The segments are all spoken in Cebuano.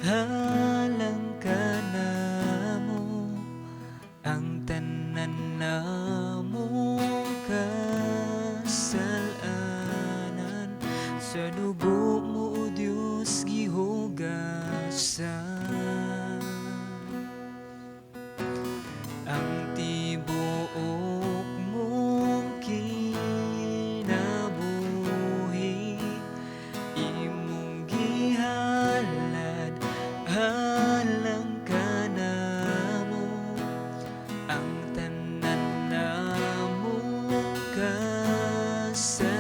Halang kanamo ang tanan namong kasalanan, sa dugo mo, O Dios, gihugasan. Ang tibuok mong kinabuhi imong gihalad alang kanamo, ang tanan namong kasalanan,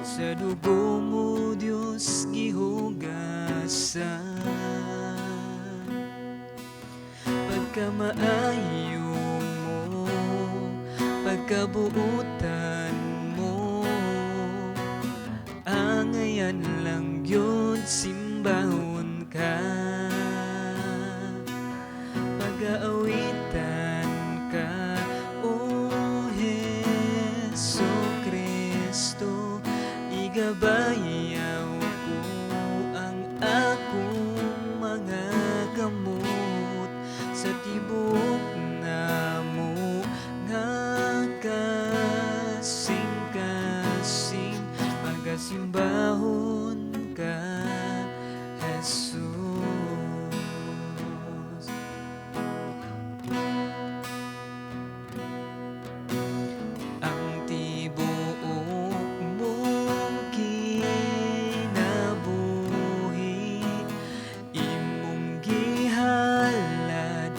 sa dugo mo, Dios, gihugasan. Pagkamaayo mo, pagkabuutan mo, angayan lang gyud simbahon ka. Pag-aawitan ka, O Hesu Kristo, igabayaw ko ang akong mga kamot sa tibuok namo nga kasing-kasing, pagasimbahon ka, Jesus. Ang tibuok mong kinabuhi imong gihalad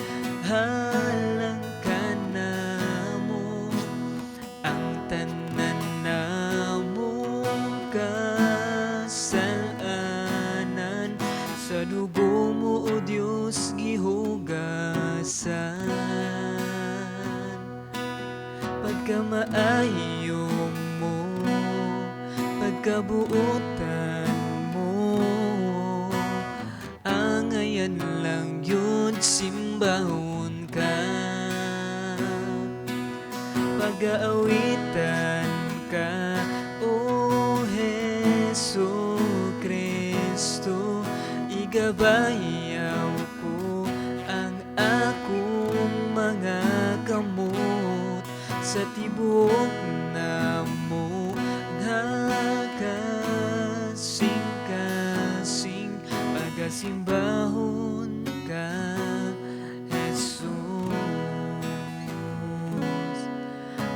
alang kanamo, ang tanan namong kasalanan, sa dugo mo, O Dios, gihugasan. Pagkamaayo mo, pagkabuutan mo, angayan lang gyud simbahon ka. Pag-aawitan ka, O Hesu Kristo, igabayaw ko ang akong mga kamot sa tibuok namo nga kasing-kasing, pagasimbahon ka, Jesus.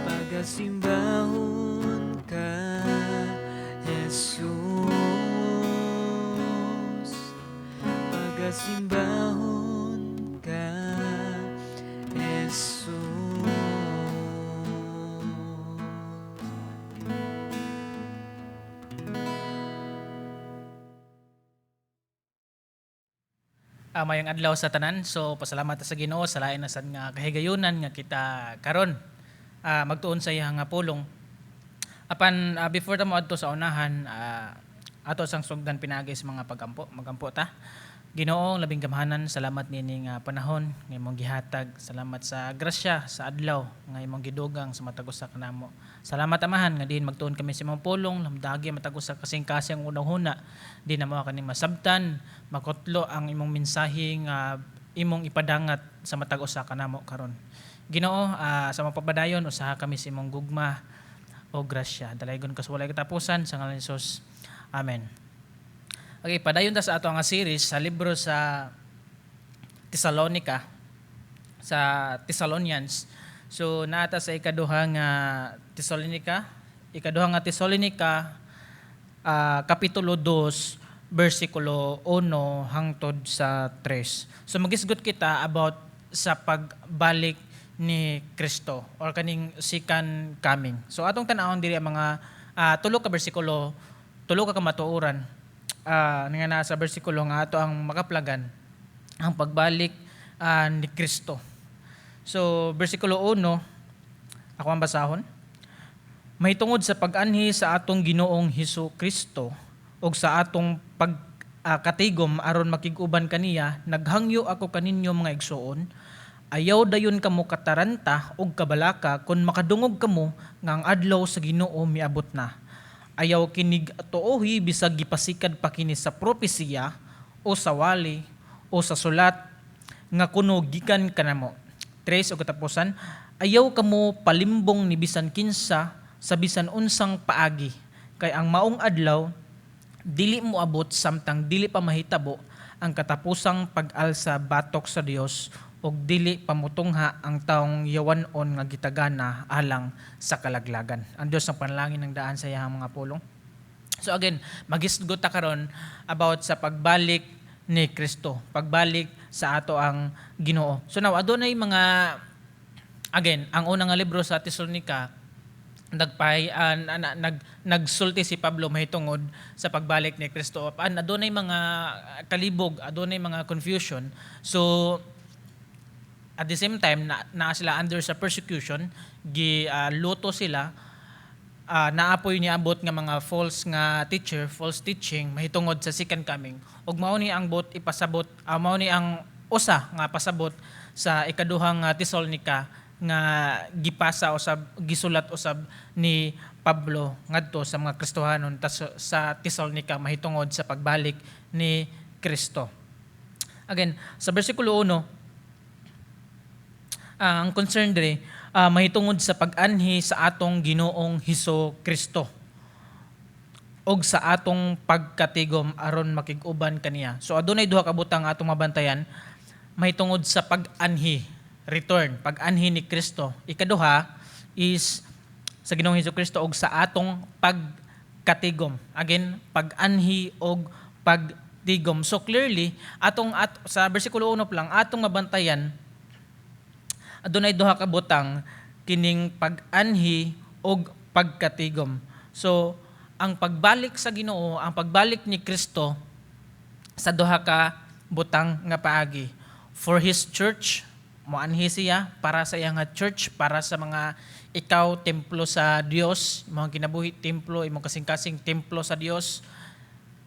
Pagasimbahon ka, Jesus. Pagasimbahon ka, Jesus. Mayong adlaw sa tanan. So pasalamat ta sa Ginoo sa lain na sad nga kahigayunan nga kita karon magtuon sa iyang nga pulong. Apan before ta moadto sa unahan, ato sang sugdan pinaagi sa mga pagampo. Magampo ta. Ginoo, labing gamhanan, salamat niini nga panahon nga imong gihatag. Salamat sa grasya sa adlaw nga imong gidugang sa matag usa kanamo. Salamat, Amahan, nga diin magtuon kami sa imong pulong, lamdagi matag usa kasing-kasing ang unang huna. Di na mo kaning masabtan, makutlo ang imong mensahe nga imong ipadangat sa matag usa kanamo karon. Ginoo, sa mapapadayon usaha kami sa imong gugma o grasya. Dalaygon ka sa walay katapusan sa ngalan ni Jesus. Amen. Okay, padayon ta sa ato nga series sa libro sa Thessalonica, sa Thessalonians. So naata sa ikaduha nga Thessalonica, ikaduha nga Thessalonica, kapitulo 2, bersikulo 1 hangtod sa 3. So magisgot kita about sa pagbalik ni Kristo or kaning second coming. So atong tan-awon diri ang mga tulo ka bersikulo, tulo ka kamatuoran nga nasa bersikulo nga ato ang makaplagan ang pagbalik ni Kristo. So bersikulo 1, ako ang basahon. Mahitungod sa pag-anhi sa atong Ginoong Hesus Kristo ug sa atong pag katigom aron makig-uban kaniya, naghangyo ako kaninyo, mga igsuon, ayaw dayon kamo kataranta ug kabalaka kon makadungog kamo nga ang adlaw sa Ginoo miabot na. Ayaw kinig tuohi bisag gipasikad pa kini sa propesiya. o sa wali o sa sulat nga kuno gikan kanamo. Tres o katapusan, ayaw kamo palimbong ni bisan kinsa sa bisan unsang paagi, kay ang maong adlaw dili moabot samtang dili pa mahitabo ang katapusang pag-alsa batok sa Dios ug dili pa motungha ang taong yawan-on nga gitagana alang sa kalaglagan. Ang Dios ang panalangin ng daan sa iyang mga pulong. So again, magisgot ta karon about sa pagbalik ni Kristo, pagbalik sa ato ang Ginoo. So now, adunay mga, again, ang unang nga libro sa Tesalonica, nagpay na, nagsulti si Pablo mahitungod sa pagbalik ni Kristo. An adunay mga kalibog, adunay mga confusion. So at the same time na, naa sila under sa persecution, gi luto sila, naa poy niabot nga mga false nga teacher, false teaching mahitungod sa second coming. Ug mao ni ang bot ipasabot, mao ni ang usa nga pasabot sa ikaduhang Tesalonica nga gipasa usab, gisulat usab ni Pablo ngadto sa mga Kristohanon sa Tesalonica mahitungod sa pagbalik ni Kristo. Again, sa bersikulo 1, ang concern diri mahitungod sa pag-anhi sa atong Ginoong Hesus Kristo og sa atong pagkatigom aron makig-uban kaniya. So adunay duha ka butang atong mabantayan mahitungod sa pag-anhi, return, pag-anhi ni Kristo. Ikaduha is sa Ginoong Hesus Kristo og sa atong pagkatigom. Again, pag-anhi og pagtigom. So clearly, atong at, sa bersikulo 1 pa lang atong mabantayan adunay duha ka butang, kining pag-anhi og pagkatigom. So, ang pagbalik sa Ginoo, ang pagbalik ni Kristo sa duha ka butang nga paagi. For His church, moanhi siya para sa iyang nga church, para sa mga ikaw templo sa Dios, imong kinabuhi templo, imong kasing-kasing templo sa Dios.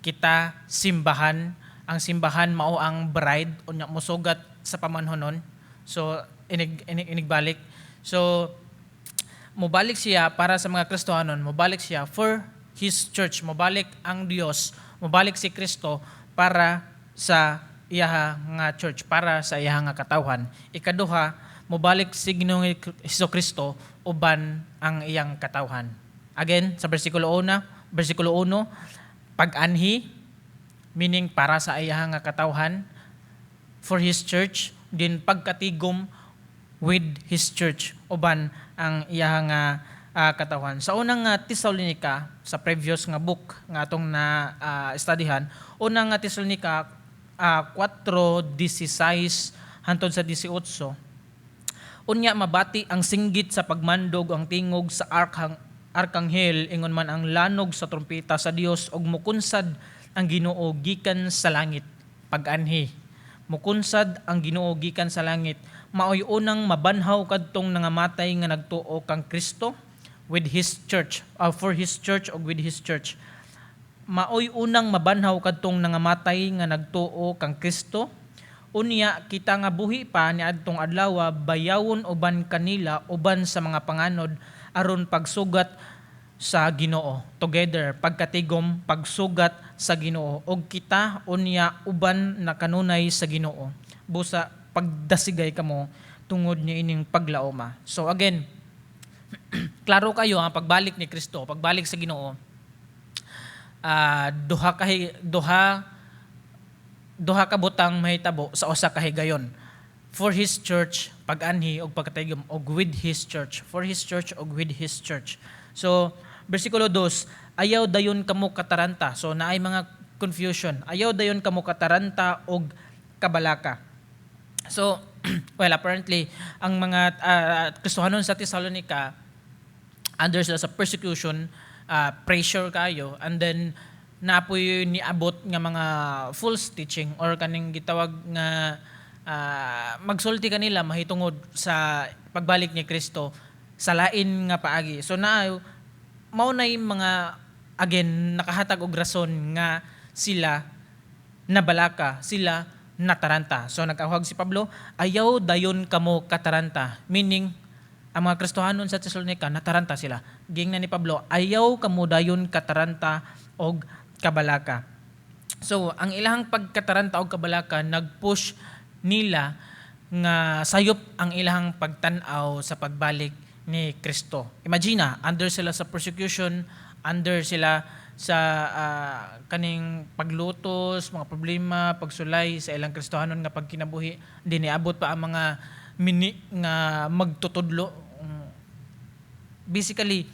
Kita simbahan, ang simbahan mao ang bride, unya mosugat sa pamanhonon. So inig inigbalik. So mobalik siya para sa mga Kristohanon, mobalik siya for His church, mobalik ang Dios, mobalik si Kristo para sa iyaha nga church, para sa iyaha nga katawhan. Ikaduha, mobalik si Ginoong Hesus Kristo uban ang iyang katawhan. Again, sa bersikulo 1, bersikulo 1, pag-anhi, meaning para sa iyaha nga katawhan, for His church, din pagkatigom with His church, uban ang iyaha nga katawhan. Sa unang Tesalonica, sa previous nga book nga atong na studyhan, unang nga Tesalonica 4:16 hantod sa 18. Unya mabati ang singgit sa pagmandog, ang tingog sa arkanghel, ingon man ang lanog sa trumpeta sa Dios, ug mukunsad ang Ginoo gikan sa langit. Pag-anhi. Mukunsad ang Ginoo gikan sa langit. Maoy unang mabanhaw kadtong nangamatay nga nagtuo kang Kristo with His church, for His church og with His church. Maoy unang mabanhaw kadtong nangamatay nga nagtuo kang Kristo. Unya kita nga buhi pa niadtong adlaw bayawon uban kanila, uban sa mga panganod, aron pagsugat sa Ginoo. Together, pagkatigom, pagsugat sa Ginoo, og kita unya uban na kanunay sa Ginoo. Busa pagdasigay kamo tungod niya ining paglaoma. So again, klaro kayo ang pagbalik ni Kristo, pagbalik sa Ginoo. Duha ka butang mahitabo sa usa ka higayon. For His church, pag-anhi og pagkatigom, og with His church. For His church og with His church. So, bersikulo 2, ayaw dayon kamo kataranta. So, naay mga confusion. Ayaw dayon kamo kataranta og kabalaka. So, well, apparently, ang mga Kristohanon sa Thessalonica, under sila sa persecution, pressure kayo, and then naa poy niabot nga mga false teaching or kaning gitawag nga magsulti kanila mahitungod sa pagbalik ni Kristo sa lain nga paagi. So na mao na yung mga, again, nakahatag og rason nga sila nabalaka, sila nataranta. So nag-awhag si Pablo, "Ayaw dayon kamo kataranta." Meaning, ang mga Kristohanon sa Thessalonica, nataranta sila. Giingnan ni Pablo, "Ayaw kamo dayon kataranta og kabalaka." So, ang ilang pagkataranta og kabalaka nag-push nila nga sayop ang ilang pagtan-aw sa pagbalik ni Kristo. Imagine na, under sila sa persecution, under sila sa kaning paglutos, mga problema, pagsulay sa ilang Kristohanon nga pagkinabuhi, di niabot pa ang mga mini nga magtutudlo. Basically,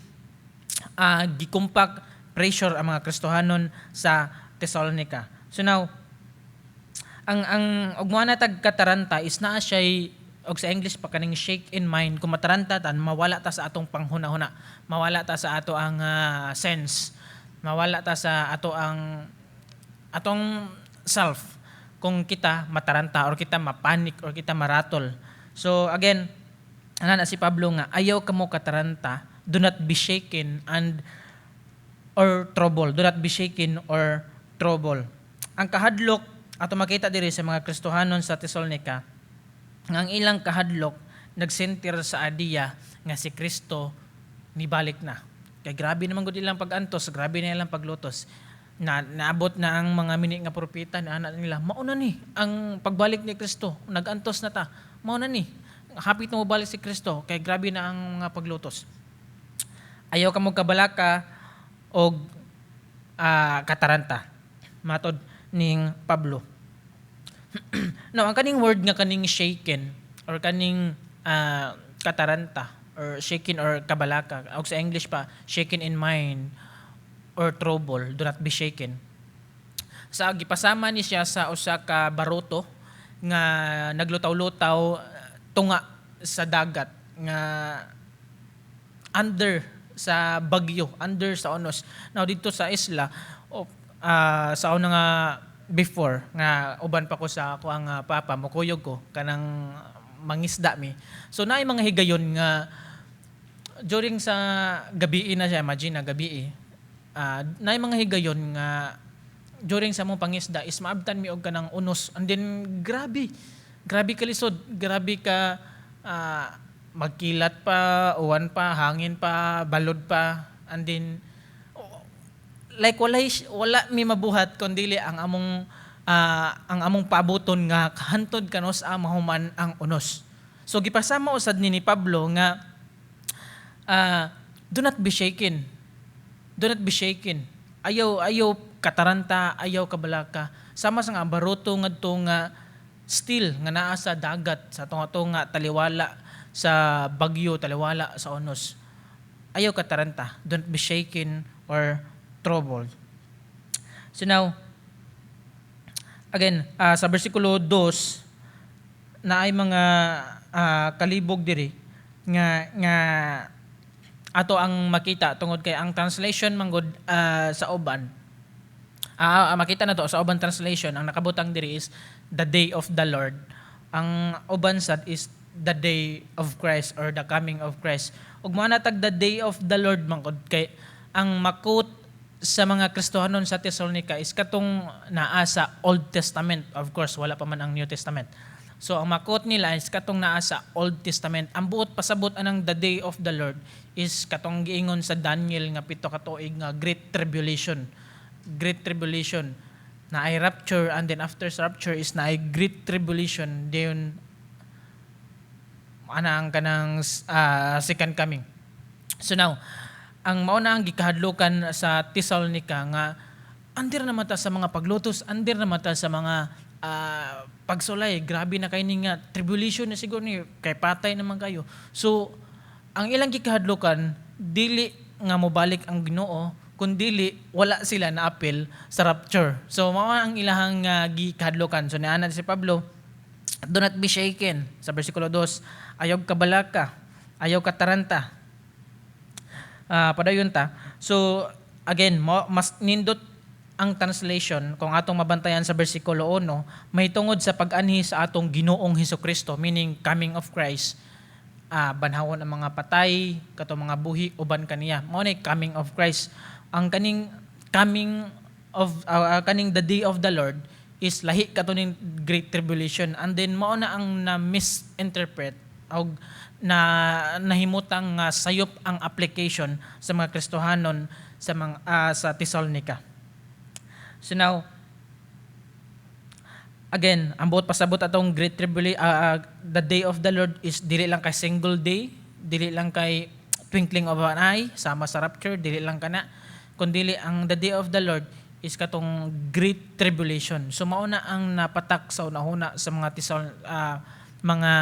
gikumpak pressure ang mga Kristohanon sa Thessalonica. So now, ang og mo na tag kataranta is naa siya, og sa English pa kaning shake in mind. Kung mataranta tan, mawala ta sa atong panghuna-huna, mawala ta sa ato ang sense, mawala ta sa ato ang atong self kung kita mataranta or kita mapanik or kita maratol. So again, ana na si Pablo nga ayaw kamo kataranta, do not be shaken and or trouble, do not be shaken or trouble. Ang kahadlok ato makita diri sa mga Kristohanon sa Tesalonica nga ang ilang kahadlok nagsentir sa idea nga si Kristo nibalik na. Kay grabe naman gud ilang pag-antos, grabe na ilang paglutos. Na naabot na ang mga mini nga propeta na ana nila, mauna ni ang pagbalik ni Kristo, nag-antos na ta. Mauna ni. Hapit na mobalik si Kristo kay grabe na ang mga paglutos. Ayaw ka mo kabalaka og kataranta. Matod ning Pablo. Now, ang kaning word nga kaning shaken or kaning kataranta or shaken or kabalaka, og sa English pa, shaken in mind or trouble, do not be shaken. Sa gipasama ni siya sa usa ka baruto nga naglutaw-lutaw tunga sa dagat nga under sa bagyo, under sa unos. Now dito sa isla, sa una nga before nga uban pa ko sa ako ang papa, mokuyog ko kanang mangisda mi. So naay mga higayon nga during sa gabi na siya, imagine na gabi. Naay mga higayon nga during sa mong pangisda is maabtan mi og kanang unos and then grabe. Grabe kalisod, grabe ka magkilat pa, uwan pa, hangin pa, balod pa, and then like wala mi mabuhat kun dili ang among paabuton nga hantod kanos ang mahuman ang unos. So gipasama usad ni Pablo nga do not be shaken. Do not be shaken. Ayaw ayaw kataranta, ayaw kabalaka. Sama sa nga baruto ngadto nga still nga naa sa dagat sa tunga nga taliwala sa bagyo, taliwala sa unos. Ayaw kataranta. Don't be shaken or troubled. So now, again, sa versikulo 2, na ay mga kalibog diri nga nga ato ang makita tungod kay ang translation manggod sa uban, makita na to sa uban translation, ang nakabutang diri is the day of the Lord. Ang uban sad is the day of Christ or the coming of Christ. Ug mo na tag the day of the Lord manggod kay ang makut sa mga Kristohanon sa Thessalonica is katong naa sa Old Testament. Of course, wala pa man ang New Testament. So ang makot nila is katong naa sa Old Testament. Ang buot pasabot anang the day of the Lord is katong giingon sa Daniel nga 7 ka tuig nga Great Tribulation. Great Tribulation na ay rapture, and then after sa rapture is na ay Great Tribulation, then ana ang kanang second coming. So now, ang mao na ang gikahadlukan sa Thessalonica nga andir na mata sa mga paglutos, andir na mata sa mga pagsulay, grabe na kay ni nga tribulation na siguro ni kay patay naman kayo. So ang ilang gikahadlukan dili nga mobalik ang Ginoo kundili wala sila na apil sa rapture. So mao ang ilahang gikahadlukan. So niana si Pablo, do not be shaken sa versikulo 2, ayaw kabalaka, ayaw kataranta. Padayon ta. So again, mas nindot ang translation kung atong mabantayan sa versikulo 1, may tungod sa pag-anhi sa atong Ginoong Hesus Kristo, meaning coming of Christ. Banhawon ang mga patay, katong mga buhi uban kaniya. Mao ni coming of Christ. Ang kaning coming of kaning the day of the Lord is lahi kato ning Great Tribulation, and then mao na ang na misinterpret og na nahimutang nga sayop ang application sa mga Kristohanon sa mga sa Thessalonica. So now, Again, ang buot pasabot atong Great Tribulation, the day of the Lord is dili lang kay single day, dili lang kay twinkling of an eye, sama sa rapture, dili lang kana, kundili ang the day of the Lord is katong Great Tribulation. So mao na ang napatak sa unahuna sa mga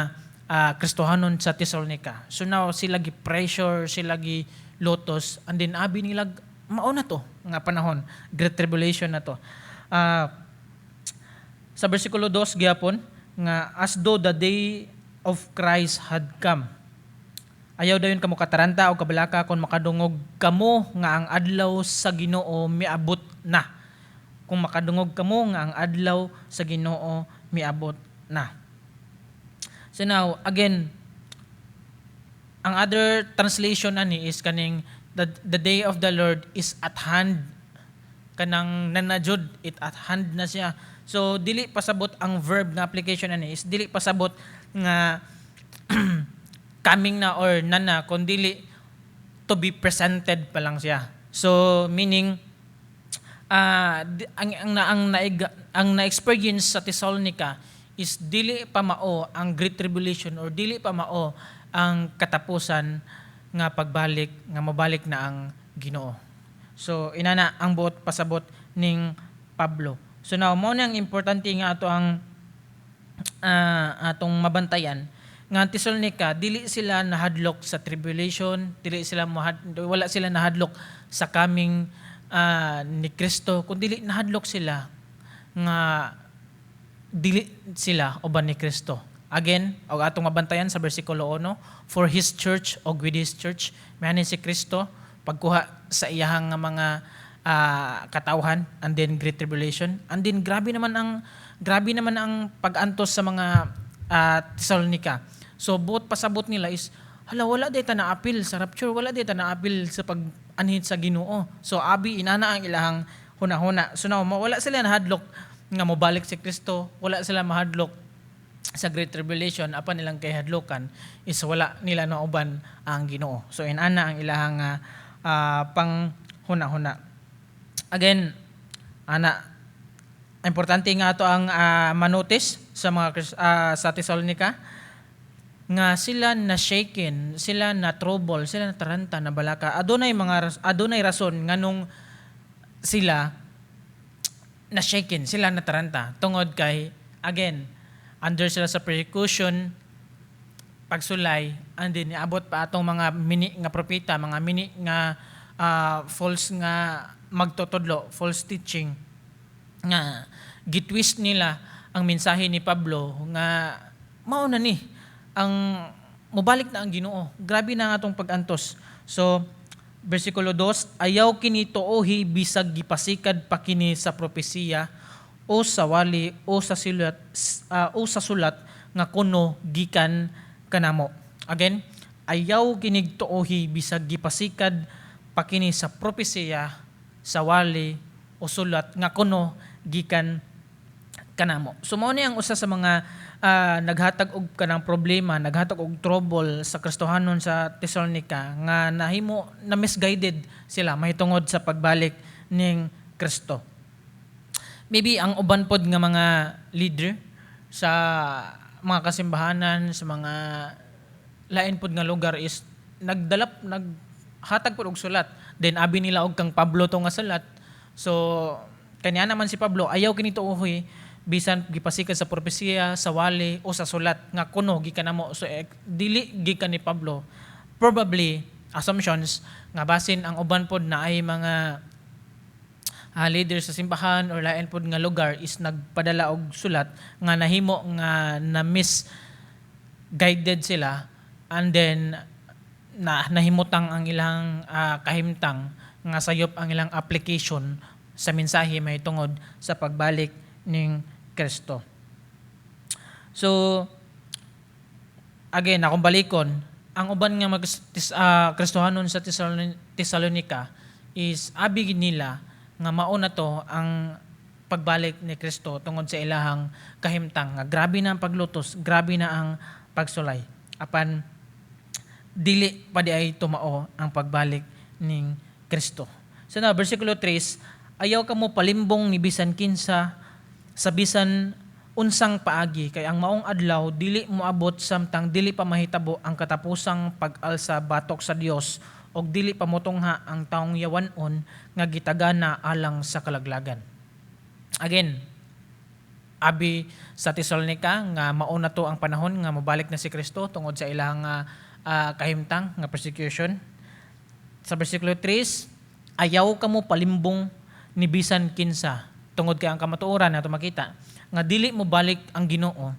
Kristohanon sa Thessalonica. So now sila gi pressure, sila gi lutos, and then abi nila mao na to nga panahon, Great Tribulation na to. Sa versikulo 2 gyapon nga as though the day of Christ had come. Ayaw dayon kamo kataranta o kabalaka kung makadungog kamo nga ang adlaw sa Ginoo miabot na. Kung makadungog kamo nga ang adlaw sa Ginoo miabot na. So now, again, ang other translation ani is kaning the day of the Lord is at hand, kanang nanajud it at hand na siya. So dili pasabot ang verb nga application ani is dili pasabot nga coming na or nana, kundili to be presented pa lang siya. So meaning ang na-experience sa Thessalonica is dili pa mao ang Great Tribulation or dili pa mao ang katapusan nga pagbalik, nga mabalik na ang Ginoo. So inana ang buot pasabot ning Pablo. So now mao na ang importante nga ato ang atong mabantayan nga ang Thessalonica, dili sila nahadlok sa tribulation, dili sila wala sila nahadlok sa coming ni Kristo, kundi nahadlok sila nga dili sila uban ni Kristo. Again, og atong mabantayan sa bersikulo 1, for his church og with his church, mianhi si Kristo pagkuha sa iyahang nga mga katawhan, and then Great Tribulation, and then grabe naman ang pag-antos sa mga Thessalonica. So buot pasabot nila is, hala, wala diay ta naapil sa rapture, wala diay ta naapil sa pag-anhit sa Ginoo. So abi inana ang ilahang hunahuna. So now wala sila nahadlok nga mobalik si Kristo, wala sila mahadlok sa Great Tribulation, apan nilang kahadlokan is wala nila nauban ang Ginoo. So inana ang ilahang pang huna-huna. Again, ana importante nga ato ang manotice sa mga sa Thessalonica nga sila na shaken, sila na trouble, sila na taranta, na balaka. Adunay rason nganong sila na shaken, sila na taranta tungod kay, again, under sila sa persecution, pagsulay, and then niabot pa atong mga mini nga propeta, mga mini nga false nga magtutudlo, false teaching nga gitwist nila ang mensahe ni Pablo nga mao na ni ang mobalik na ang Ginoo. Grabe na ang atong pag-antos. So versikulo 2, ayaw kini tuohi bisag gipasikad pa kini sa propesiya o sa wali o sa sulat nga kuno gikan kanamo. Again, ayaw kinig tuohi bisag gipasikad pa kini sa propesiya, sa wali o sulat nga kuno gikan kanamo. So mao ni ang usa sa mga naghatag og kanang problema, naghatag og trouble sa Kristohanon sa Thessalonica nga nahimo na misguided sila mahitungod sa pagbalik ning Kristo. Maybe ang uban pod nga mga leader sa mga kasimbahanan, sa mga lain pod nga lugar is nagdalap, naghatag pod og sulat. Then abi nila og kang Pablo to nga sulat. So kanya naman si Pablo, ayaw kini tuohi bisan gipasikad sa propesiya, sa wali o sa sulat nga kuno gikan namo. So dili gikan ni Pablo. Probably assumptions nga basin ang uban pod na ay mga leader sa simbahan or lain pod nga lugar is nagpadala og sulat nga nahimo nga na misguided sila, and then na nahimutang ang ilang kahimtang nga sayop ang ilang application sa mensahe mahitungod sa pagbalik ning Kristo. So again, akong balikon, ang uban nga mag Kristohanon sa Thessalonica is abi gid nila nga mao na to ang pagbalik ni Kristo tungod sa ilahang kahimtang nga grabe na ang paglutos, grabe na ang pagsulay. Apan dili pa diay tumao ang pagbalik ning Kristo. So na versikulo 3, ayaw kamo palimbong ni bisan kinsa sa bisan Unsang paagi? Kay ang maong adlaw dili moabot samtang dili pa mahitabo ang katapusang pag-alsa batok sa Dios ug dili pa motungha ang taong yawan-on nga gitagana alang sa kalaglagan. Again, abi sa Tesalonica nga mao na to ang panahon nga mobalik na si Kristo tungod sa ilang kahimtang nga persecution. Sa versikulo 3, ayaw kamo palimbong ni bisan kinsa tungod kay ang kamatuoran nato makita nga dili mo balik ang Ginoo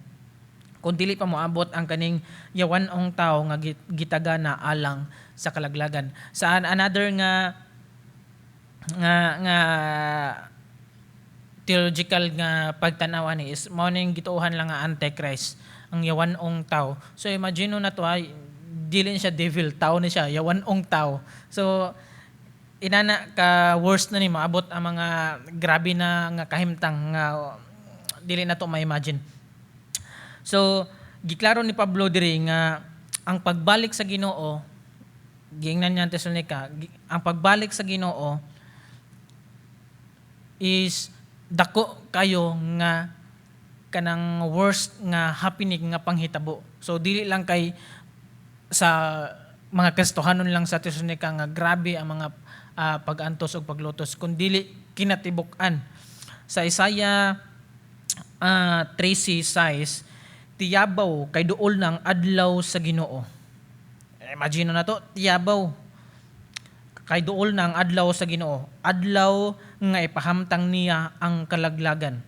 kung dili pa moabot ang kaning yawan-ong tao nga gitagana alang sa kalaglagan. Sa another nga theological nga pagtanaw ani is mao ning gituohan lang nga Antichrist, ang yawan-ong tao. So imagine na to ay dili ni siya devil, tao ni siya, yawan-ong tao. So inana ka worst na ni maabot ang mga grabe na nga kahimtang nga dili na to ma-imagine. So giklaro ni Pablo diri nga ang pagbalik sa Ginoo, giingnan niya ang Tesalonica, ang pagbalik sa Ginoo is dako kayo nga kanang worst nga happening nga panghitabo. So dili lang kay sa mga Kristohanon lang sa Tesalonica nga grabe ang mga pag-antos ug paglutos, kun dili kinatibuk-an. Sa Isaiah 13:6, "Tiyabaw kay duol ng adlaw sa Ginoo." Imagine na to, tiyabaw kay duol na ang adlaw sa Ginoo, adlaw nga ipahamtang niya ang kalaglagan.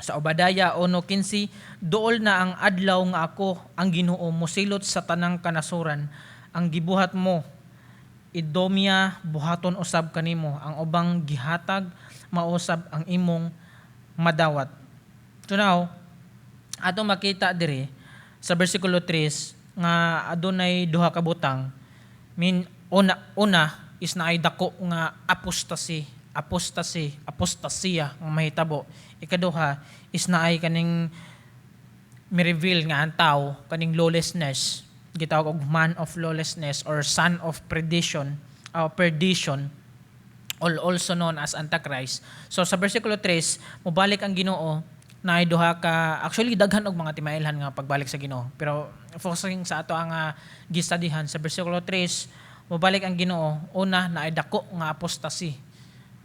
Sa Obadiah 1:15, "Duol na ang adlaw nga ako ang Ginoo mosilot sa tanang kanasuran. Ang gibuhat mo, Edomia, buhaton usab kanimo. Ang ubang gihatag, mausab ang imong madawat." So now, ato makita diri sa versikulo 3 nga adunay duha ka butang. Min una una is naay dako nga apostasy, apostasy, apostasiya nga mahitabo. Ikaduha is naay kaning mi-reveal nga ang tao kaning lawlessness, gitawag og man of lawlessness or son of perdition or also known as Antichrist. So sa versikulo 3, mobalik ang Ginoo na duha ka, actually daghan og mga timailhan nga pagbalik sa Ginoo. Pero focusing sa ato ang gistudyhan sa versikulo 3, mobalik ang Ginoo, una naay dako nga apostasy.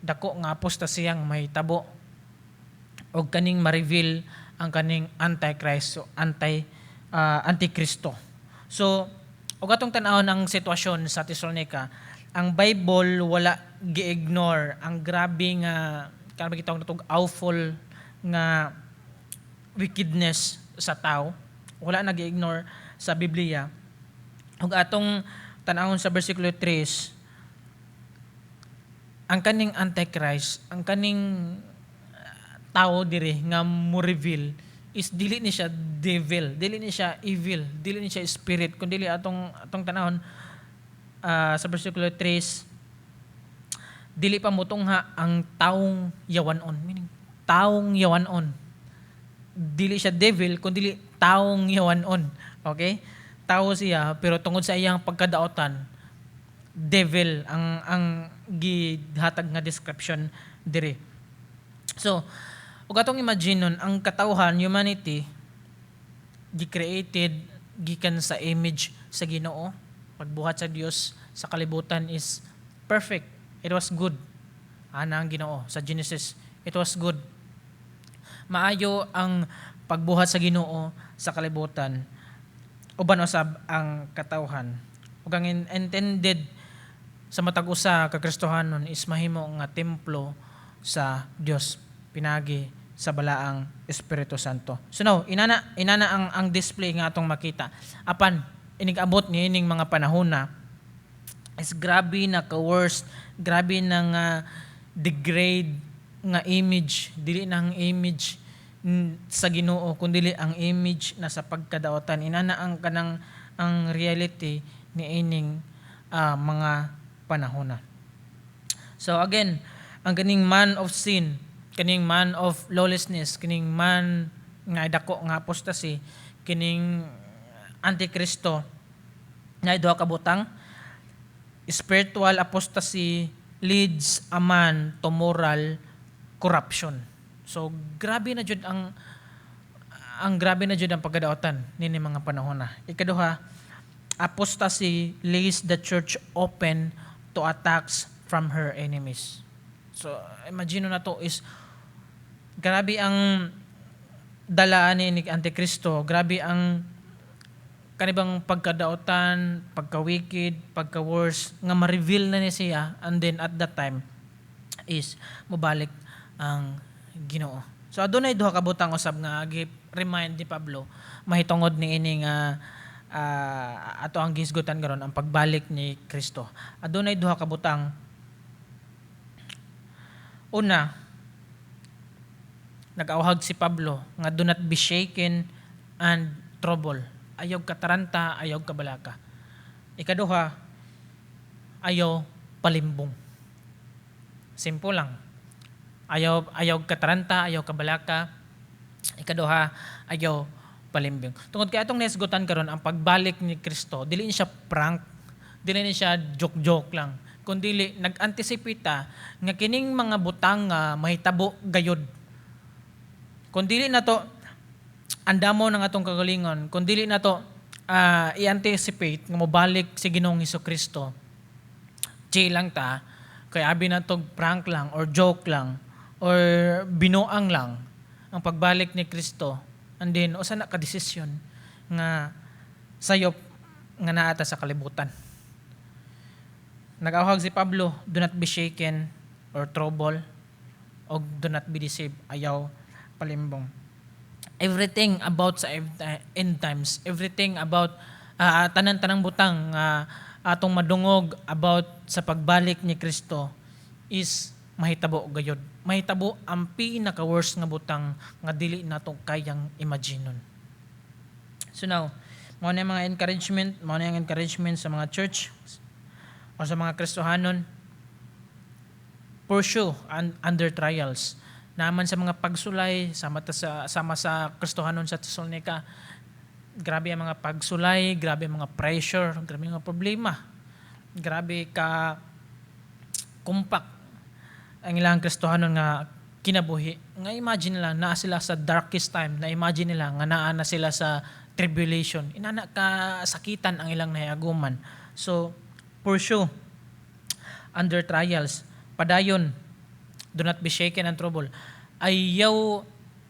Dako nga apostasy ang mahitabo og kaning ma-reveal ang kaning Antichrist, so antikristo. So ug atong tan-awon ang sitwasyon sa Tesalonica, ang Bible wala gi-ignore ang grabe nga kanang gitawag natong awful nga wickedness sa tao. Wala na gi-ignore sa Biblia. Ug atong tan-awon sa versikulo 3, ang kaning Antichrist, ang kaning tao diri nga mo reveal is dili ni siya devil, dili ni siya evil, dili ni siya spirit, kun dili atong tanawon sa versikulo 3, dili pa mutungha ang taong yawanon, meaning taong yawanon. Dili siya devil kun dili taong yawanon. Okay? Tao siya pero tungod sa iyang pagkadaotan, devil ang gihatag nga description diri. So, ug atong imagine nun, ang katawhan, humanity, gi-created gikan sa image sa Ginoo. Pagbuhat sa Dios sa kalibutan is perfect. It was good. Ana ang Ginoo sa Genesis, it was good. Maayo ang pagbuhat sa Ginoo sa kalibutan. Uban usab ang katawhan. Ug ang intended sa matag usa ka Kristohanon is mahimo nga templo sa Dios pinagi sa Balaang Espiritu Santo. So now, inana ang display nga atong makita. Apan inig-abot ni ining mga panahon na is grabe na ka-worst, grabe na nga degrade nga image, dili na ang image sa Ginoo kundi ang image na sa pagkadaotan. Inana ang kanang ang reality ni ining mga panahon na. So again, ang kaning man of sin, kaning man of lawlessness, kining man nga dako nga apostasy, kining Antikristo na duha ka butang. Spiritual apostasy leads a man to moral corruption. So grabe na jud ang Ang grabe na jud ang pagkadaotan nini mga panahon na. Ikaduha, apostasy lays the church open to attacks from her enemies. So, imagine na to is grabe ang dalaan ni Antikristo, grabe ang kanibang pagkadaotan, pagka-wicked, pagka-worse, nga ma-reveal na ni siya, and then at that time is mobalik ang Ginoo. So adunay duha ka butang usab nga gi-remind ni Pablo mahitungod ni ini nga ato ang gihisgutan karon, ang pagbalik ni Kristo. Adunay duha ka butang. Una, nag-awhag si Pablo nga do not be shaken and trouble. Ayaw kataranta, ayaw kabalaka. Ikaduha, ayaw palimbong. Simple lang. Ayaw kataranta, ayaw kabalaka. Ikaduha, ayaw palimbong. Tungod kay atong nahisgutan karon ang pagbalik ni Kristo, dili ni siya prank, dili ni siya joke-joke lang. Kundi nag-anticipate ta nga kining mga butang nga mahitabo gayod. Kung dili na to andamo ng atong kagalingon, kung dili na to i-anticipate nga mobalik si Ginoong Kristo, chill lang ta, kay abi na to prank lang or joke lang or binuang lang ang pagbalik ni Kristo, and then usa na ka desisyon nga sayop nga naa ta sa kalibutan. Nag-awhag si Pablo, do not be shaken or trouble og do not be deceived, ayaw palimbong. Everything about sa end times, everything about tanan-tanang butang nga atong madungog about sa pagbalik ni Kristo is mahitabo gayod. Mahitabo ang pinaka-worst nga butang nga dili nato kayang imaginon. So now, mao na yung mga encouragement, mao na yung encouragement sa mga church o sa mga Kristohanon, pursue under trials. Naman sa mga pagsulay sama sa Kristohanon sa Tesalonica, grabe ang mga pagsulay, grabe ang mga pressure, grabe ang mga problema. Grabe ka kumpak ang ilang Kristohanon nga kinabuhi. Nga imagine nila naa sila sa darkest time, na imagine nila nga naa na sila sa tribulation. Inana ka sakitan ang ilang nahiaguman. So pursue under trials. Padayon, do not be shaken and trouble. Ayaw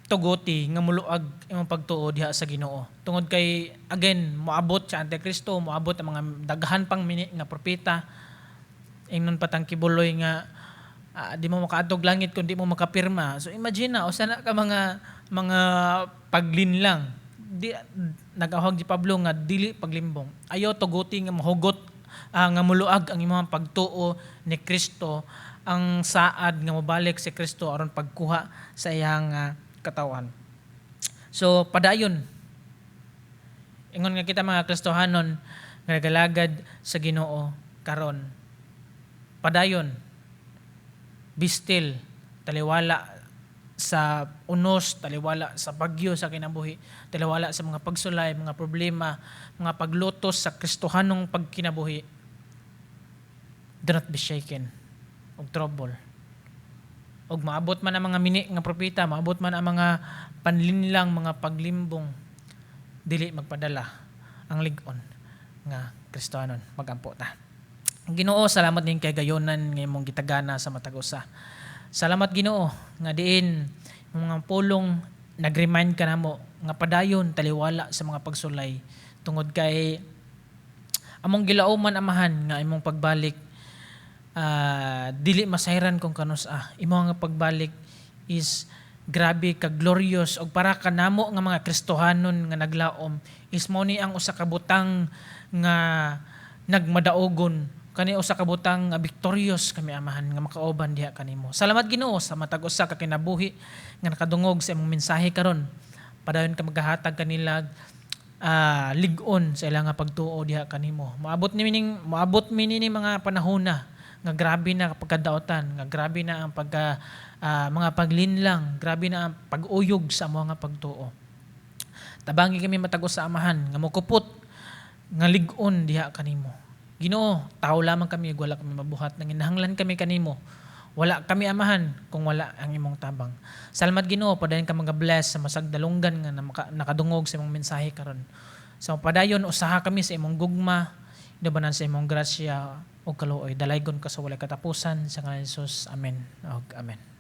tuguti nga muluag imong pagtuo diha sa Ginoo. Tungod kay again moabot sa Antikristo, moabot ang mga daghan pang mini nga propeta. Ingnon patang kibuloy nga di mo makaadtog langit kung di mo makapirma. So imagine na usa na ka mga paglinlang. Di nag-awhag si Pablo nga dili paglimbong. Ayaw tuguti nga mahugot nga muluag ang imong pagtuo ni Kristo, ang saad nga mobalik si Kristo aron pagkuha sa iyang katawan. So padayon. Ingon nga kita mga Kristohanon nga nagalagad sa Ginoo karon. Padayon. Be still, taliwala sa unos, taliwala sa bagyo sa kinabuhi, taliwala sa mga pagsulay, mga problema, mga paglutos sa Kristohanong pagkinabuhi. Do not be shaken og trouble. Og maabot man ang mga mini nga propeta, maabot man ang mga panlinlang, mga paglimbong, dili magpadala ang lig-on nga Kristohanon. Magampo ta. Ginoo, salamat ning kay gayonan nga imong gitagana sa matag usa. Salamat, Ginoo, nga diin mga pulong nag-remind ka namo nga padayon taliwala sa mga pagsulay tungod kay among gilauman, Amahan, nga imong pagbalik dili masayran kung kanus-a. Imong nga pagbalik is grabe ka glorious og para kanamo nga mga Kristohanon nga naglaom is mao ni ang usa ka butang nga nagmadaogon kani, usa ka butang nga victorious kami, Amahan, nga makauban diha kanimo. Salamat, Ginoo, sa matag usa ka kinabuhi nga nakadungog sa imong mensahe karon. Padayon ka maghahatag kanila lig-on sa ilang nga pagtuo diha kanimo. Moabot mi ni mga panahon na nga grabe na pagkadaotan, nga grabe na ang pagka mga paglinlang, grabe na ang pag-uyog sa mga pagtuo. Tabangi kami matag usa, Amahan, nga mokupot nga lig-on diha kanimo. Ginoo, tao lamang kami, wala kami mabuhat. Nanginahanglan kami kanimo. Wala kami, Amahan, kung wala ang imong tabang. Salamat, Ginoo, padayon ka mga bless sa masag dalunggan nga nakadungog sa imong mensahe karon. So padayon usaha kami sa imong gugma, inubanan sa imong grasya ug kaluoy. Dalaygon ka sa walay katapusan sa ngalan ni Jesus. Amen. Og amen.